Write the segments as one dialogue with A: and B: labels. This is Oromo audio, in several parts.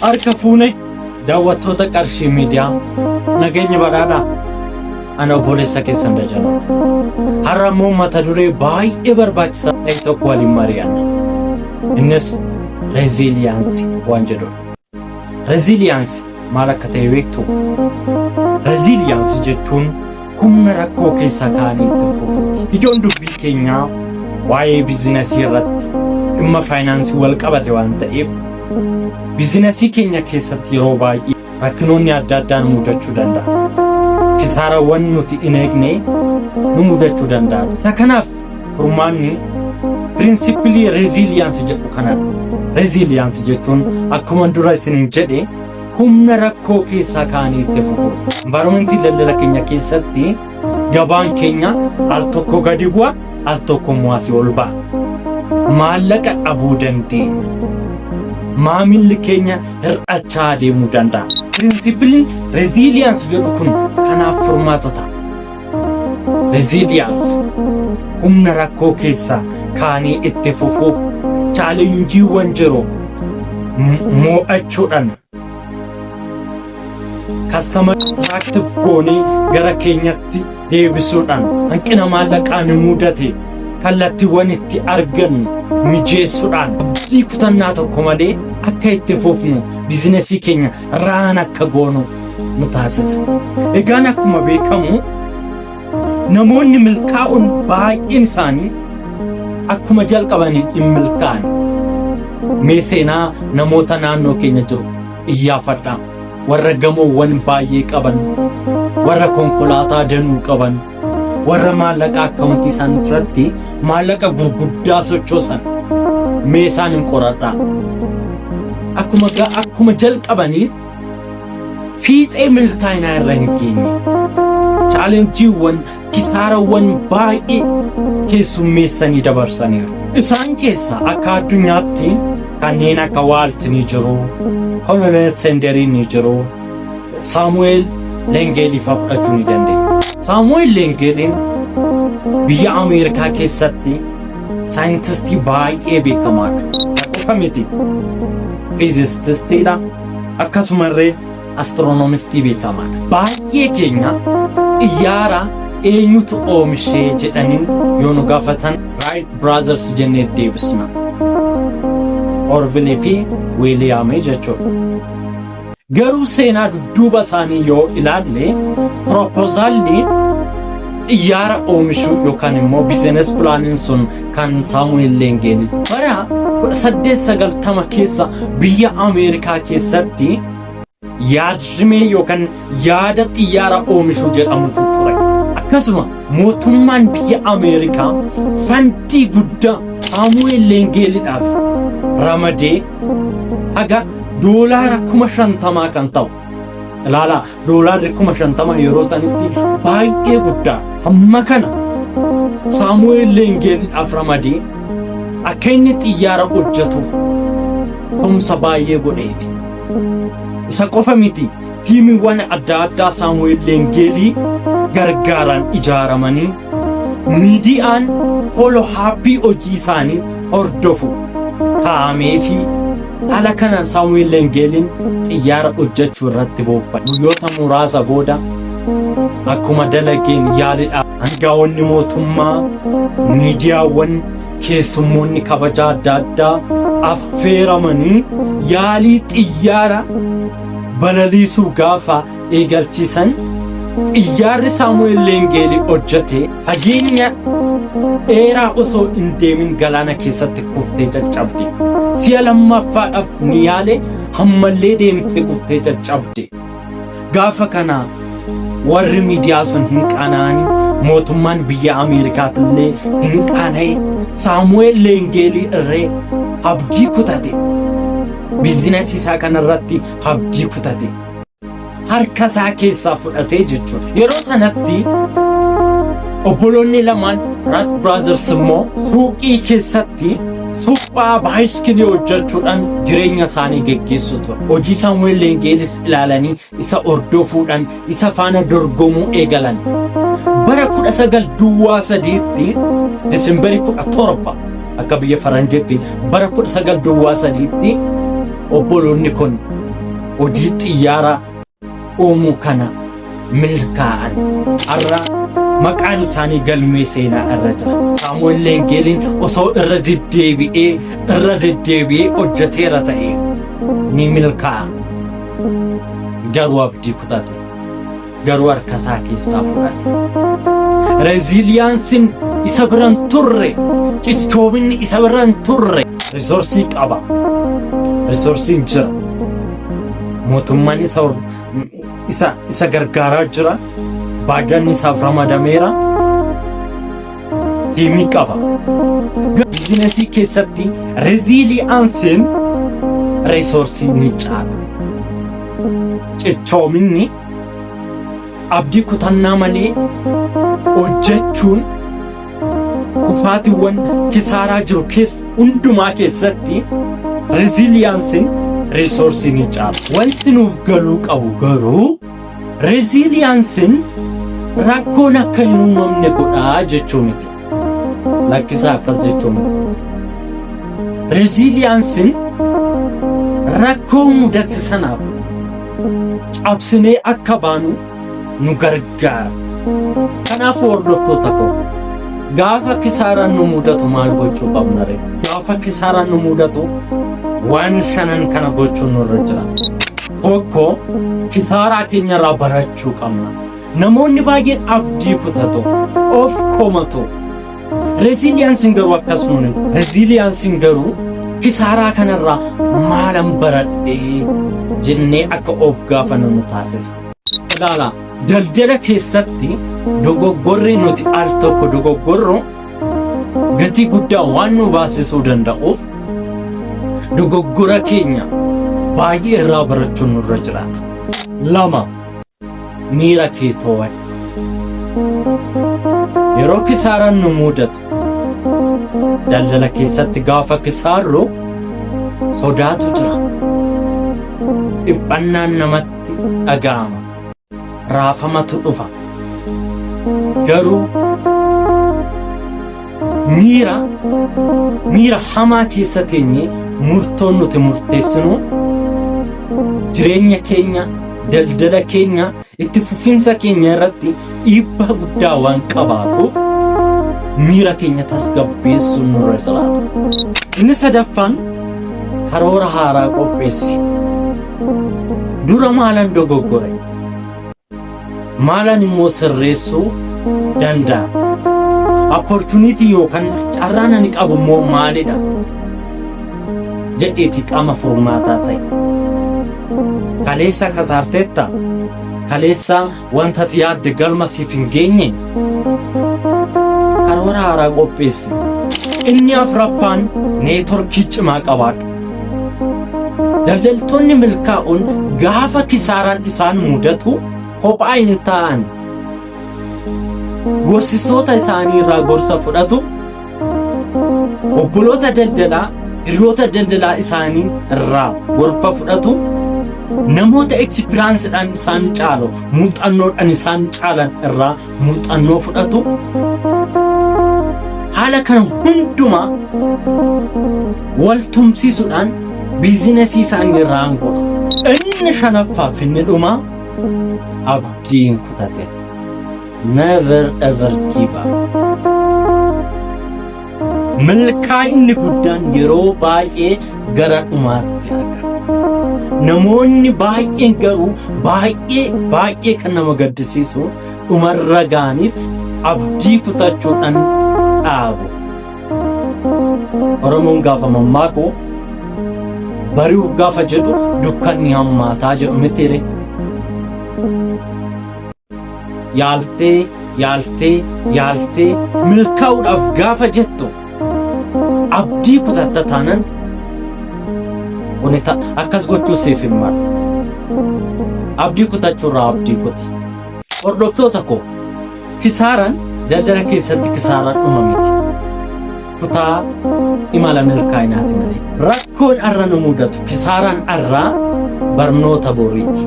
A: Harka fuune daawwattoota Qarshii Miidiyaa, nageenya badhaadhaa. Ana obboleessa keessan Dajanoo. Har'a immoo mata duree baay'ee barbaachisaa ta'e tokko waliin mari'anna. Innis resilience waan jedhudha. Resilience maal akka ta'e beektu? Resilience jechuun humna rakkoo keessa kaanii itti fufuuti. Ijoon dubbii keenyaa waa'ee biizinasii irratti dhimma faayinaansii wal qabate waan ta'eef, biizinasii keenya keessatti yeroo baay'ee rakkinoonni adda addaa nu mudachuu danda'a. Kisaarawwan nuti hin eegne nu mudachuu danda'a. Isa kanaaf furmaanni principle resilience jedhu kanadha. Resilience jechuun akkuma dura isiniin jedhe humna rakkoo keessaa kaanii itti fufu. Environmentii daldala keenya keessatti gabaan keenya al tokko gadi bu'a, al tokko immoo asii ol ba'a. Maallaqa dhabuu dandeenya. Maamilli keenya hir'achaa deemuu danda'a. Principleiin resilience jedhu kun kanaaf furmaata ta'a. Resilience humna rakkoo keessaa kaanii itti fufuu, challengeiiwwan jiru mo'achuudhaan, customer attractive goonee gara keenyatti deebisuudhaan, hanqina maallaqaa nu mudate kallattiiwwan itti argannu mijeessuudhaan, abdii kutannaa tokko malee akka itti fufnu, biizinasii keenya run akka goonu nu taasisa. Egaan akkuma beekamu namoonni milkaa'uun baay'een isaanii akkuma jalqabanii hin milkaa'an. Mee seenaa namoota naannoo keenya jiru iyyaafadhaa. Warra gamoowwan baay'ee qaban, warra konkolaataa danuu qaban, warra maallaqa akkaawuntii isaan irratti maallaqa gurguddaa sochoosan mee isaan hin qoradhaa. Akkuma jalqabanii fiixee milkaa'inaa irra hin geenye. Challengeiiwwan, kisaarawwan baay'ee keessummeessanii dabarsaniiru. Isaan keessa akka addunyaatti kanneen akka Walt ni jiru, Colonel Sanders ni jiru, Saamu'eel Lengeelii fa'aa fudhachuu ni dandeenya. Saamu'eel Lengeeliin biyya Ameerikaa keessatti saayintistii baay'ee beekamaadha. Isa qofa miti. Physicistiidha. Akkasumallee astronomistii beekamaadha. Baay'ee keenya xiyyaara eenyutu oomishee jedhanii yoo nu gaafatan Wright Brothers jennee deebisna. Orville fi William jechuudha. Garuu seenaa dudduuba isaanii yoo ilaalle, proposalli xiyyaara oomishuu yookaan immoo business planiin sun kan Saamu'eel Lengeeli. Bara 1890 keessa biyya Ameerikaa keessatti yaadrimee yookaan yaada xiyyaara oomishuu jedhamutu ture. Akkasuma mootummaan biyya Ameerikaa fundii guddaa Saamu'eel Lengeelidhaaf ramadee haga $50,000 kan ta'u. Ilaalaa, $50,000 yeroo sanitti baay'ee guddaa. Hamma kana Saamu'eel Lengeelidhaaf ramadee akka inni xiyyaara hojjetuuf tumsa baay'ee godheef. Isa qofa miti, teamiiwwan adda addaa Saamu'eel Lengeelii gargaaran ijaaramanii miidiyaan follow upii hojii isaanii hordofu kaa'amee fi haala kanaan Saamu'eel Lengeeliin xiyyaara hojjechuu irratti bobba'e. Guyyoota muraasa booda akkuma dalageen yaalidha. Aangaa'onni mootummaa, miidiyaawwan, keessummoonni kabajaa adda addaa affeeramanii yaalii xiyyaara balaliisuu gaafa eegalchiisan, xiyyaarri Saamu'eel Leengeelii hojjete fageenya dheeraa osoo hin deemin galaana keessatti kuftee caccabde. Si'a lammaffaadhaaf ni yaale, hammallee deemtee kuftee caccabde. Gaafa kana warri miidiyaa sun hin qaana'anii, mootummaan biyya Ameerikaatillee hin qaana'e, Saamu'eel Leengeelii irree abdii kutate. Biizinasii isaa kanarratti abdii kutate. Harka isaa keessaa fudhatee jechuudha. Yeroo sanatti obboloonni lamaan Wright Brothers immoo suuqii keessatti suphaa baayiskilii hojjechuudhaan jireenya isaanii geggeessu ture. Hojii Saamu'eel Leengeelis ilaalanii isa hordofuudhaan isa faana dorgomuu eegalan. Bara 1903tti, Disimbarii 17 akka biyya Faranjiitti, bara 1903tti obboloonni kun Hojii xiyyaara uumuu kana milkaa'an. Har'a maqaan isaanii galmee seenaa irra jira. Saamu'eel Leengeeliin osoo irra deddeebi'ee irra deddeebi'ee hojjeteera ta'e ni milkaa'a. Garuu abdii kutate. Garuu harka isaa keessaa fudhate. Resilience-iin isa biran turre, cichoominni isa biran turre. Resource qaba. Resource-iin jira. Mootummaan isa gargaaraa jira. Baajanni isaaf ramadameera. Team qaba. Business keessatti resilience-iin resource ni caala. Cichoominni abdii kutannaa malee hojjechuun kufaatiiwwan kisaaraa jiru keessa hundumaa keessatti resilience-iin resource ni caala. Wanti nuuf galuu qabu garuu resilience-iin rakkoon akka hin uumamne godhaa jechuu miti. Lakkisaa, akkas jechuu miti. Resilience-iin rakkoo mudate sanaaf cabsinee akka baanu nu gargaara. Kanaafuu hordoftoota koo, gaafa kisaaraan nu mudatu maal gochuu qabna ree? Gaafa kisaaraan nu mudatu waan shanan kana gochuun nurra jira. Tokko, kisaaraa keenyarraa barachuu qabna. Namoonni baay'een abdii kutatu, of komatu. Resilience-iin garuu akkasuma. Resilience-iin garuu kisaaraa kanarraa maalan baradhee jennee akka of gaafannu nu taasisa. Ilaala, daldala keessatti dogoggorri nuti al tokko dogoggorru gatii guddaa waan nu baasisuu danda'uuf dogoggora keenya baay'ee irraa barachuun nurra jiraata. Lama, miira kee to'adhu. Yeroo kisaaraan nu mudatu, daldala keessatti gaafa kisaarru sodaatu jira. Dhiphannaan namatti dhaga'ama. Raafamatu dhufa. Garuu miira hamaa keessa teenyee murtoon nuti murteessinu jireenya keenya, daldala keenya, itti fufinsa keenya irratti dhiibbaa guddaa waan qabaatuuf miira keenya tasgabbeessuun nurra jiraata. Inni sadaffaan, karoora haaraa qopheessi. Dura maalan dogoggore? Maalan immoo sirreessuu danda'a? Opportunity yookaan carraan ani qabu immoo maalidha? Jedheeti qaama furmaataa ta'e. Kaleessa kasaarteetta? Kaleessa wanta ati yaadde galma siif hin geenye? Karoora haaraa qopheessi. Inni afraffaan, network cimaa qabaadhu. Daldaltoonni milkaa'uun gaafa kisaaraan isaan mudatu kophaa hin ta'an. Gorsitoota isaanii irraa gorsa fudhatu. Obboloota daldalaa, hiriyoota daldalaa isaanii irraa gorsa fudhatu. Namoota experience-dhaan isaan caalu, muuxannoodhaan isaan caalan irraa muuxannoo fudhatu. Haala kana hundumaa wal tumsiisuudhaan business isaanii irraa godhu. Inni shanaffaaf inni dhumaa, abdii hin kutatin. Never ever give up. Milkaa'inni guddaan yeroo baay'ee gara dhumaatti argama. Namoonni baay'een garuu baay'ee baay'ee kan nama gaddisiisu dhumarra gaaniit abdii kutachuudhaan dhaabu. Oromoon gaafa mammaaku bari'uuf gaafa jedhu dukkanni hammaataa jedhu mitiire. Yaaltee yaaltee yaaltee milkaa'uudhaaf gaafa jettu abdii kutatta taanan wani akkas gochuu siif hin malu. Abdii kutachuurraa abdii kuti. Hordoftoota koo, kisaaraan daldala keessatti kisaaraan dhuma miti. Kutaa imala milkaa'inaati malee. Rakkoon arra nu mudatu, kisaaraan arraa barnoota boriiti.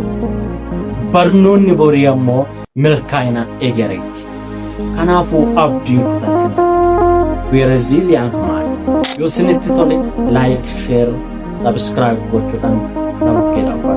A: Barnoonni borii ammoo milkaa'ina egereeti. Kanaafuu abdiin kutatin. Be resilient man. Yoo isinitti tole like, share, subscribe gochuudhaan na bukkee dhaabbadha.